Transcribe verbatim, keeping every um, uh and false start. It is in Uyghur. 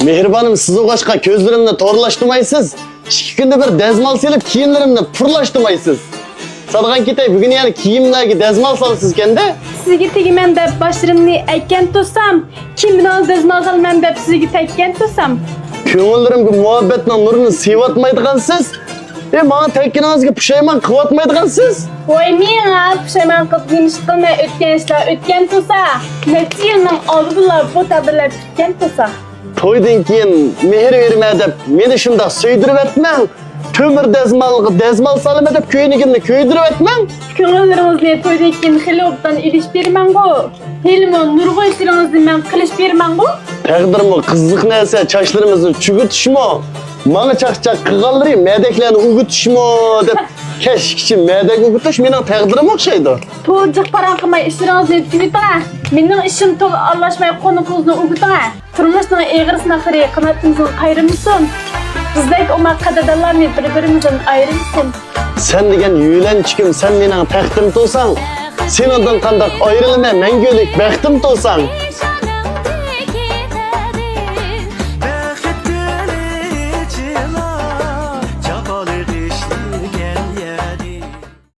مېھرىبانىم، سىز ئوغاچقا كۆزلىرىمنى تورلاشتۇرمايسىز. ئىككى كۈندە بىر دەزمال سېلىپ، كىيىملىرىمنى پۇرلاشتۇرمايسىز. سادىغان كېتەي، بۈگۈن يەنە كىيىملەرگە دەزمال سالىسىزكەندە. سىزگە تېگىمەن دەپ باشلىرىمنى ئەگكەن تۇرسام، كىيىملىرىڭىزگە دەزمال سالىمەن دەپ سىزگە تەگكەن تۇرسام. كۆڭۈللىرىمگە مۇھەببەتنىڭ نۇرىنى سېۋەتمەيدىغانسىز. ئى، ماڭا تەگكىنىڭىزگە پۇشايمان قىلىۋاتمايدىغانسىز. ۋاي مېڭە، پۇشايمان قىلىپ نېمە ئىش قىلىمەن، ئۆتكەن ئىشلار ئۆتكەن تۇرسا، نەچچە يىلنىڭ ئالدىدىلا بۇ تەقدىرلەر پۈتكەن تۇرسا. تويدىن كېيىن مېھىر بېرىمەن دەپ مېنى شۇنداق سۆيدۈرۈۋەتمەڭ. تۆمۈر دەزمالغا دەزمال سالىمەن دەپ كۆينىكىمنى كۆيدۈرۈۋەتمەڭ. كۆڭۈللىرىڭىزنى تويدىن كېيىن خېلى ئوبدان ئېلىشىپ بېرىمەنغۇ. ھېلىمۇ نۇرغۇن ئىشلىرىڭىزنى مەن قىلىشىپ بېرىمەنغۇ. تەقدىرمۇ قىزىق نەرسە، چاچلىرىمىزنى چۈگۈتۈشمۇ، ماڭا چاقچاق قىلغانلىرى مەدەكلەرنى ئۆگىتىشمۇ دەپ كەچكىچە مەدەك ئۆگىتىش مېنىڭ تەقدىرىمگە ئوخشايدۇ. تولا جىق پاراڭ قىلماي ئىشلىرىڭىزنى تۈگىتىڭە. مېنىڭ ئىشىم تولا ئارىلاشماي قونىقىڭىزنى ئۆگىتىڭە. تۇرمۇشنىڭ ئېغىر سىناقلىرى قاناتىمىزدىن قايرىلمىسۇن. بىزدەك ئوماق قەدىردانلارنى بىر-بىرىمىزدىن ئايرىمىسۇن. سەن دېگەن يۆلەنچۈكۈم، سەن مېنىڭ تەختىم تۇرساڭ. سېنىڭدىن قانداق ئايرىلىمەن مەڭگۈلۈك بەختىم تۇرساڭ.